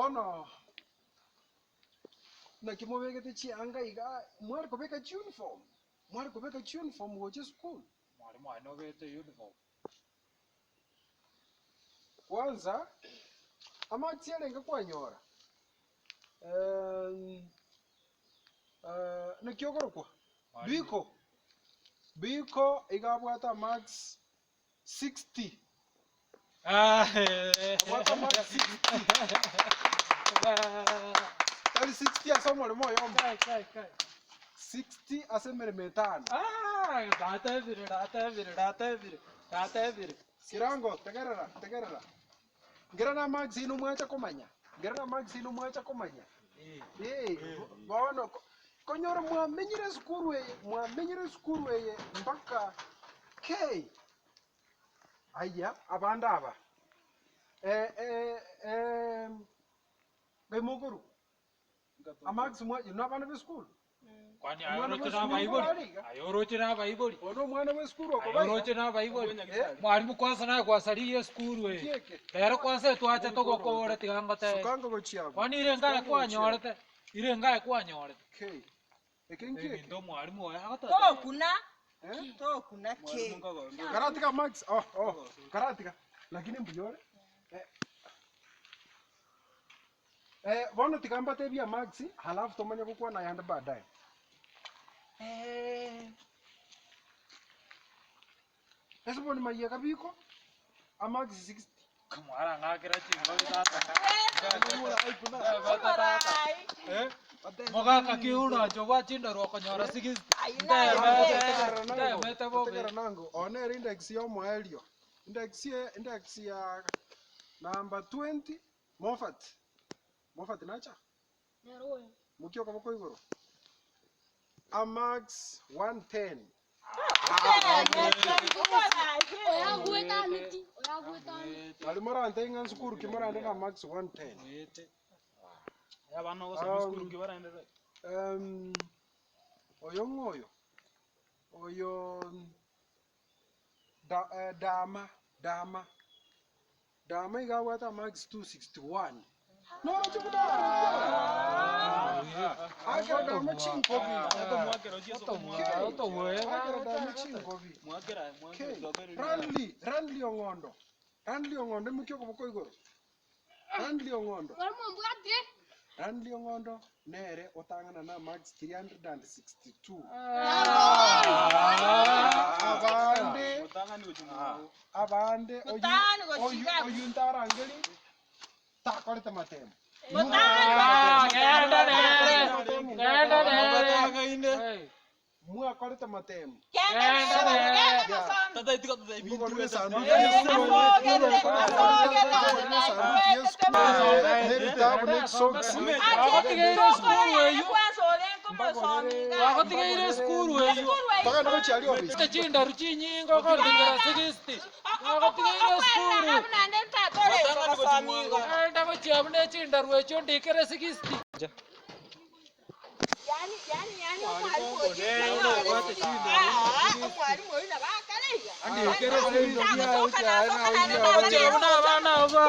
Bono naki mobegete chianga iga, mware kobeka chiuniform, mware kobeka chiuniform gocha esukuru? Mwalimu aye nobegete uniform. Kwanza, amache arenge kwanyora, naki okorokwa? Biko, Biko iga abwate amarks 60. Abwate amarks 60. Tari 60 ase omoremo oyomo, 60 ase emeremo etano. Natebire, natebire, natebire, natebire. Kirango, tegerera, tegerera. Nkere na marks inwe mwacha komanya, nkere na marks inwe mwacha komanya. Eh, bono ko- konyora mwamenyire esukuru eye, mwamenyire esukuru eye mpaka K. Aya, abande aba, eh, eh, eh, ngai mokorwa? Amarks mwa inwe abana b'esukuru? Kwani aye Omwana oroche bw'esukuru nabaibori? nigo are iga? Aye oroche nabaibori? Oyo nomwana bw'esukuru Aye okoba iga? oroche nabaibori? Eh? Mwalimu kwanza naye gwasaririe esukuru eye. Nki eke? Rero kwanza etwacha togokobora tiga ngotebie. Suka gochia abwo. Kwani ire engaye Suka gochia abwo. kwanyorete? Ire engaye kwanyorete? K. Eke nki eke? Ebinto omwalimu oyo agototebia. Tokuna, Eh? tokuna ki. Karatiga marks. Oh, oh. Karatiga. Lakini mbuya ore. Eh. Eh, bono tiga mbatebie amarks, halafu tomanye gokwana ayande baadaye. Eh, Hesiboni mayega biko, amarks 60. Mwarang'akera chingori tata. Ntebete tata. Eh? Mogaka ki uranche obwa chindoru okonyora 60. Ntebete, ntebete bobe. Tegera nango, one ere index ya omoerio. Index ye, index ya number 20, Moffat. Moffat nacha? Mokia okoboko igoro. Amarks 110. Nari morantebie ng'a nsukuru ki morande na marks 110. Um, oyo ng'o oyo? Oyo da, eh, Dama, Dama. Dama iga abwate amarks 261. Noroche buna Akera dama chinkobi. Akera dama chinkobi. Ranly, Ranly Ong'ondo. Ranly Ong'ondo imokia okoboko igoro. Ranly Ong'ondo. Ranly Ong'ondo nere otang'ana na amarks 362. Abande abande oyu Motang'ani oyu gochiga. oyu ntarangeri takorete matemo. Genda nere, genda nere. Mwakorete matemo. Genda nere. Mugorire esanduki Eh, y'esukuru. asogete, asogete, Mugorire esanduki y'esukuru. N'ebitabu n'ebisoksi. Twagatigeire esukuru eywo. Twagatigeire esukuru eywo. Togende gochia aria ofisi. Ete chindaru chinyinga okotigera 60. Twagatigeire esukuru. Genda gochia buna echindaru echio ndikere 60. Gochia buna abana aba.